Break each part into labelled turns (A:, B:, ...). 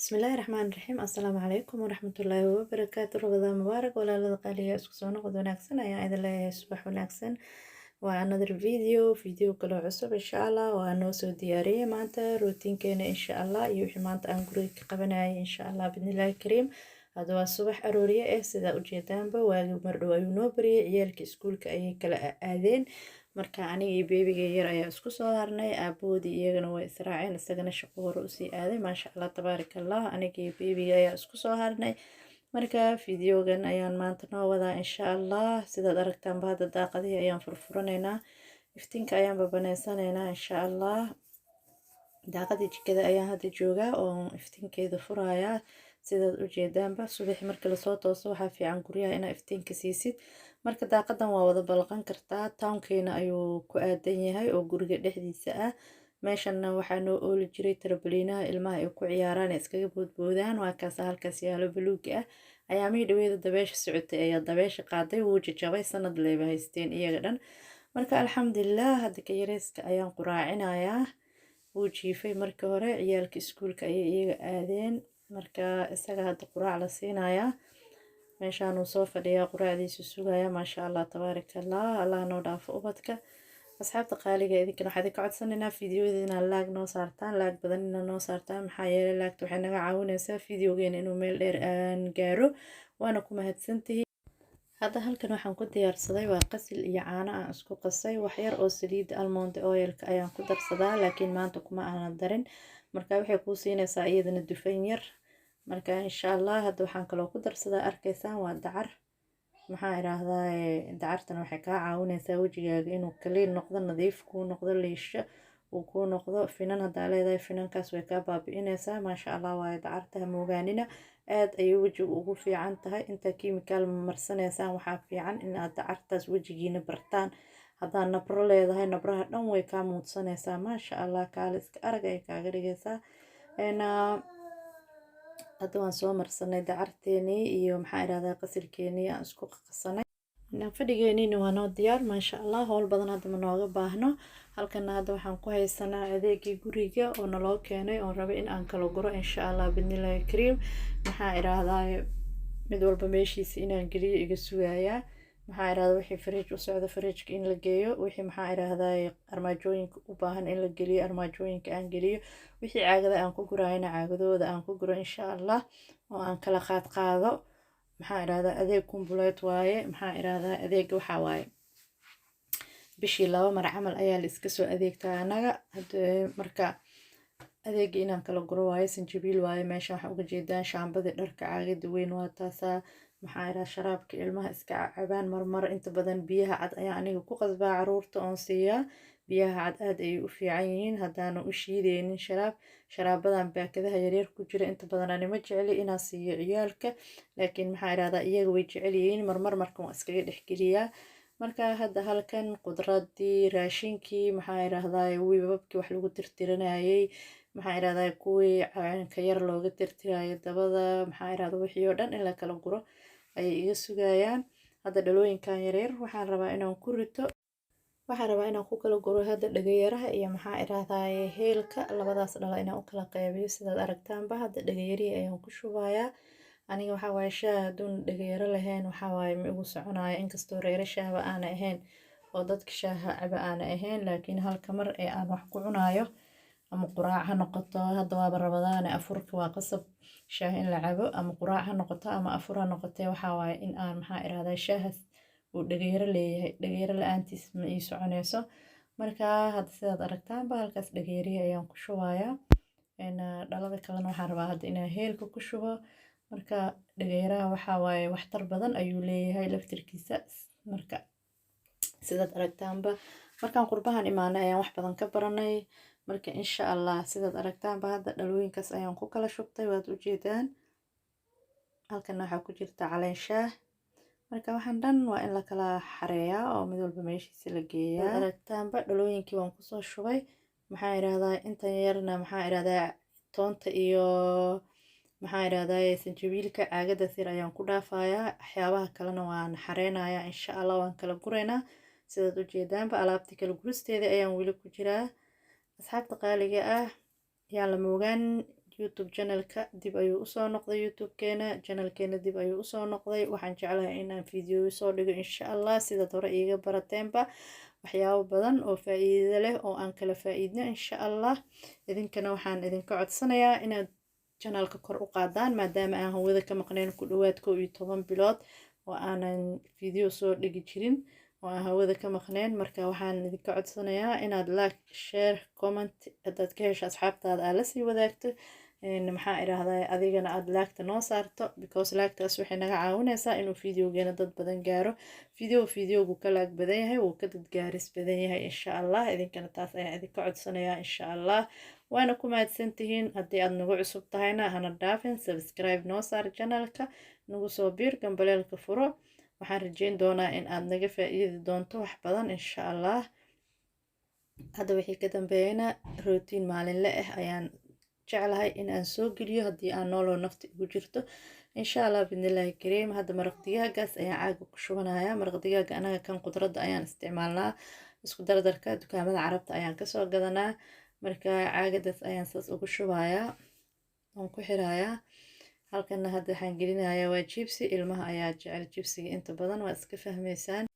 A: Bismillaahi Raxmaani Raxiim. Assalaamu calaykum waraxmatullaahi wabarakaatu. Ramadaan mubaarak, walaalada qaaliga. Isku soo noqod wanaagsan ayaan idin leeyahay. Subax wanaagsan. Waa another video, video kaloo cusub insha Allah. Waa noo soo diyaariyey maanta routinekeena insha Allah iyo wixii maanta aan guriga ka qabanayay insha Allah bidnillaahi kariim. Hadda waa subax aroorye ah, sidaa ujeedaanba. Waagi mardhow ayuu noo bariyey. Ciyaalka iskuulka ayay kala aadeen. Marka aniga iyo babyga yar ayaa isku soo harnay. Aabahoodii iyagana way israaceen, isagana shaqo hore usii aaday. Maasha Allah, tabaaraka Allah. Aniga iyo babyga ayaa isku soo harnay. Marka videogan ayaan maanta noo wadaa insha Allah. Sidaad aragtaanba, hadda daaqadihii ayaan furfuranaynaa, iftiinka ayaan babaneysanaynaa insha Allah. Daaqadii jikada ayaan hadda joogaa oo iftiinkeeda furayaa. Sidaad ujeedaanba, subaxi marka lasoo tooso waxaa fiican guryaha inaa iftiinka siisid. Marka daaqadan waa wada balqan kartaa. Townkeena ayuu ku aadan yahay oo guriga dhexdiisa ah. Meeshanna waxaa noo ooli jiray trampolineaha ilmaha ay ku ciyaaraan, ee iskaga boodboodaan. Waa kaasa halkaas yaalo buluuga ah. Ayaamihii dhaweeda dabeesha socotay ayaa dabeesha qaaday, wuu jajabay. Sanad leeba haysteen iyaga dhan. Marka alxamdulilah, hadda ka yareyska ayaan quraacinayaa. Wuu jiifay markii hore, ciyaalka iskuulka ayay iyaga aadeen. Marka isaga hadda quraac la siinayaa. Meeshaanuu soo fadhiyaa, quraacdiisu sugaya. Maasha Allah, tabaaraka Allah. Allah noo dhaafo ubadka. Asxaabta qaaliga, idinkana waxaa idinka codsanaynaa videoyada inaad like noo saartaan, like badan inaad noo saartaan. Maxaa yeelay, liketa waxay naga caawinaysaa videogeena inuu meel dheer aan gaaro, waana ku mahadsantihiin. Hadda halkan waxaan ku diyaarsaday waa qasil iyo caano aan isku qasay. Waxyar oo saliidda almond oilka ayaan ku darsadaa, laakiin maanta kuma aanan darin. Marka waxay kuu siinaysaa iyadana dufan yar. Marka insha Allah hadda waxaan kaloo ku darsadaa, arkaysaan, waa dacar. Maxaa idhaahdaa, dacartana waxay kaa caawinaysaa wejigaaga inuu clean noqdo, nadiif kuu noqdo, liisho uu kuu noqdo. Finan haddaa leedahay, finankaas way kaa baabi'inaysaa. Maasha Allah waayo dacarta, ha moogaanina, aad ayay wejiga ugu fiican tahay. Intaa kiimikaal marsanaysaan, waxaa fiican in aad dacartaas wejigiina bartaan. Haddaa nabro leedahay, nabraha dhan way kaa muudsanaysaa. Maasha Allah, kaale iska arag ay kaaga dhigaysaa. Hadda waan soo marsanay dacarteenii iyo, maxaa idhahdaa, qasilkeenii aan isku qasanay. Fadhigeeniina waa noo diyaar, maasha Allah. Howl badan hadda ma nooga baahno. Halkana hadda waxaan ku haysanaa adeegii guriga oo naloo keenay, oon rabay in aan kala guro insha Allah bidnillahi kariim. Maxaa idhaahdaa, mid walba meeshiisa inaan geliyo iga sugayaa. Maxaa idhahdaa, wixii fridge u socda fridgeka in la geeyo, wixii, maxaa idhaahdaa, armaajooyinka u baahan in la geliyo armaajooyinka aan geliyo, wixii caagada aan ku gurayna caagadooda aan ku guro insha Allah, oo aan kala qaad qaado. Maxaa idhahdaa, adeeg complete waaye. Maxaa idhahdaa, adeega waxaa waaye bishii 2 mar camal ayaa la iska soo adeegtaa annaga. Marka adeega inaan kala guro waaye. Sanjabiil waaye. Meesha waxaa uga jeedaan shaambadii dharka, caagada weyn waa taasaa. Maxaa idhaha, sharaabka ilmaha iska cabaan marmar. Inta badan biyaha cad ayaa aniga ku qasbaa caruurta oon siiyaa. Biyaha cad aad ayay u fiican yihiin haddaana u shiideynin sharaab. Sharaabadan baakadaha yaryar ku jira inta badan anima jecli inaan siiyo ciyaalka, laakiin, maxaa idhahdaa, iyaga way jecel yihiin marmar. Marka waan iskaga dhexgeliyaa. Marka hadda halkan qudradii, raashinkii, maxaa idhahdaa, wipebabkii wax lagu tirtiranayay, maxaa idhahdaa, kuwii ka yar looga tirtirayo dabada, maxaa idhahdaa, wixii oo dhan in la kala guro ayay iga sugayaan. Hadda dhalooyinkan yaryar waxaan rabaa inaan ku rito. Waxaan rabaa inaan ku kala guro hadda dhagayaraha iyo, maxaa idhahdaa, heelka. Labadaas dhala inaan u kala qeybiyo. Sidaad aragtaanba, hadda dhagayarihii ayaan ku shubayaa. Aniga waxaa waaye, shaah hadduun dhagayaro lahayn, waxaa waaye ma igu soconayo. Inkastoo reere shaahba aana ahayn oo dadka shaaha caba aana ahayn, laakiin halka mar ee aan wax ku cunayo, ama quraac ha noqoto, hadda waaba Ramadaane, afurka waa qasab shaah in la cabo, ama quraac ha noqoto ama afur ha noqotee, waxaa waaye in aan, maxaa irahdaa, shaahaas uu dhageyro leeyahay. Dhageyro la-aantiis ma ii soconayso. Marka hadda sidaad aragtaanba, halkaas dhageyrihii ayaan ku shubayaa. Dhalada kalena waxaan rabaa hadda inaan heelka ku shubo. Marka dhageyraha waxaa waaye waxtar badan ayuu leeyahay laftirkiisa. Marka sidaad aragtaanba, markaan qurbahan imaanay ayaan wax badan ka baranay. Marka insha Allah, sidaad aragtaanba, hadda dhalooyinkaas ayaan ku kala shubtay, waad ujeedaan. Halkana waxaa ku jirta caleen shaah. Marka waxaan dhan waa in la kala xareeyaa oo mid walba meeshiisa la geeyaa. Aragtaanba, dhalooyinkii waan kusoo shubay. Maxaa idhahdaa, intan yarna, maxaa idhahdaa, toonta iyo, maxaa idhahdaa, sanjabiilka caagadaas yar ayaan ku dhaafayaa. Waxyaabaha kalena waan xareynayaa insha Allah, waan kala guraynaa. Sidaad ujeedaanba, alaabtii kala guristeeda ayaan weli ku jiraa. Asxaabta qaaliga ah, yaan la moogaan. YouTube channelka dib ayuu usoo noqday, YouTube-keena channelkeena dib ayuu usoo noqday. Waxaan jeclahay inaan video soo dhigo, insha Allah, sidaad hore iiga barateenba, waxyaabo badan oo faa-iido leh oo aan kala faa-iidno, insha Allah. Idinkana waxaan idinka codsanayaa inaad channelka kor u qaadaan, maadaama aan hawada ka maqnayn ku dhawaad 11 bilood oo aanan video soo dhigi jirin oo aan hawada ka maqnayn. Marka waxaan idinka codsanayaa inaad like, share, comment, haddaad ka hesho asxaabtaada aad lasii wadaagto, maxaa idhaahdaa, adigana aada like-ta noo saarto, because like-taas waxay naga caawinaysaa inuu videogeena dad badan gaaro. Video videogu ka like badan yahay wuu ka dad gaaris badan yahay, insha Allah. Idinkana taas ayaan idinka codsanayaa, insha Allah. Waana ku mahadsantihiin. Haddii aad nagu cusub tahayna, hana dhaafin, subscribe noo saar channelka, nagu soo biir, gambaleelka furo. Waxaan rajeyn doonaa in aad naga faa-iidi doonto wax badan, insha Allah. Hadda wixii ka dambeeyana routine maalinle ah ayaan jeclahay in aan soo geliyo, haddii aan nooloo nafta igu jirto, insha Allah, bidnillaahi kariim. Hadda maraq digaagaas ayaan caaga ku shubanaya. Maraq digaaga anaga kan qudradda ayaan isticmaalnaa, isku dardarka dukaamada Carabta ayaan kasoo gadanaa. Marka caagadaas ayaan saas ugu shubayaa, waan ku xirayaa. Halkana hadda waxaan gelinayaa waa jibsi. Ilmaha ayaa jecel jibsiga inta badan, waa iska fahmaysaan.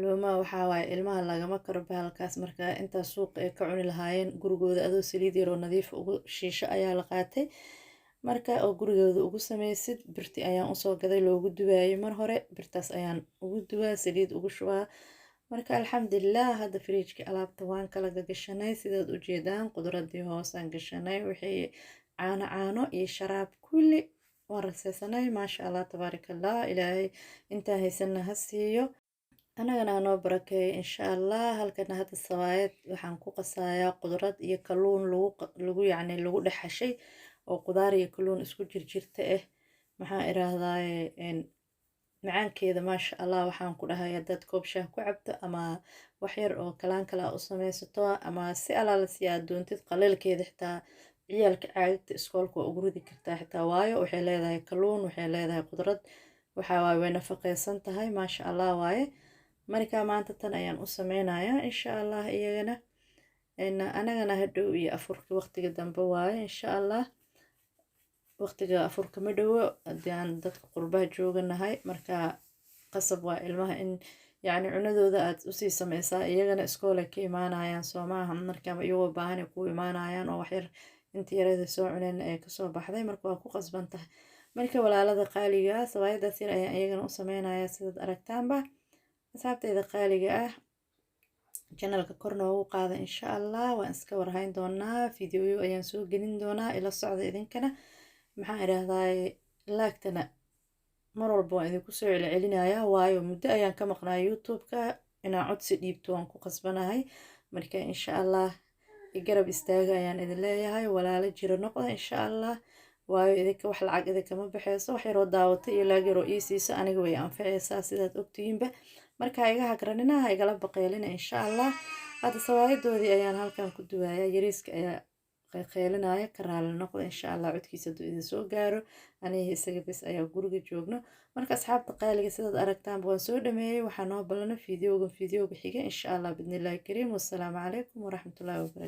A: Loomaha waxaa waaye ilmaha lagama karo bahalkaas. Marka intaa suuqa ay ka cuni lahaayeen, gurigooda adoo saliid yaroo nadiif ugu shiisho ayaa la qaatay. Marka oo gurigooda ugu sameysid, birti ayaan usoo gaday loogu duwaayay mar hore, birtaas ayaan ugu duwaa, saliid ugu shubaa. Marka alxamdulilah, hadda fridge-ka alaabta waan kala gagashanay, sidaad ujeedaan. Qudradii hoosaan gashanay, wixii caano caano iyo sharaab kulli waan raseysanay. Maasha Allah, tabaaraka Allah. Ilaahay intaan haysana ha siiyo, anagana hanoo barakeeyo, insha Allah. Halkana hadda sawaayad waxaan ku qasayaa qudrad iyo kalluun lagu yacni lagu dhex xashay, oo qudaar iyo kalluun isku jirjirta ah. Maxaa iraahdaye, macaankeeda maasha Allah. Waxaan ku dhahay, haddaad koob shaah ku cabto ama wax yar oo kalaan kale a u sameysato, ama si alaala si aad doontid, qaleelkeeda xitaa ciyaalka caagagta iskoolka waa ugu ridi kartaa xitaa, waayo waxay leedahay kalluun, waxay leedahay qudrad, waxaa waaye way nafaqeysan tahay, maasha Allah waaye. Marka maanta tan ayaan u sameynayaa, insha Allah, iyagana anagana hadhow iyo afurka waqtiga dambe waaye, insha Allah. Waqtiga afurka ma dhowo haddii aan dadka qurbaha jooganahay. Marka qasab waa ilmaha in yacni cunadooda aad usii sameysaa. Iyagana iskoolay ka imaanayaan, soo maaha? Markaaba iyagoo baahan ay ku imaanayaan, oo waxyar inta yarada soo cuneen ee kasoo baxday. Marka waa ku qasban tahay. Marka walaalada qaaliga ah, sawaayadaas yar ayaan iyagana u sameynayaa, sidaad aragtaanba. Asxaabteyda qaaliga ah, channelka kor noogu qaada, insha Allah. Waan iska warhayn doonaa, videoyo ayaan soo gelin doonaa, ila socda idinkana. Maxaan idhaahdaa, like-tana mar walba waan idinku soo celcelinayaa, waayo muddo ayaan ka maqnaa YouTube-ka. Inaan codsi dhiibto waan ku qasbanahay. Marka insha Allah garab istaaga ayaan idin leeyahay, walaalo jiro noqda, insha Allah. Waayo idinka wax lacag idinkama baxeyso, wax yaroo daawata iyo like yaroo ii siiso aniga way anfaceysaa, sidaad ogtihiinba. Marka ha iga hagranina, ha igala baqeelina, insha Allah. Hadda sawaayadoodii ayaan halkan ku duwayaa. Yariiska ayaa qeyqeylinaya, ka raali noqda, insha Allah, codkiisa hadduu idin soo gaaro. Aniga isaga bes ayaa guriga joogno. Marka asxaabta qaaliga, sidaad aragtaanba waan soo dhameeyey. Waxaa noo ballana videogan videoga xiga, insha Allah, bidnillahi kariim. Wassalaamu calaykum waraxmatullahi wabarakatu.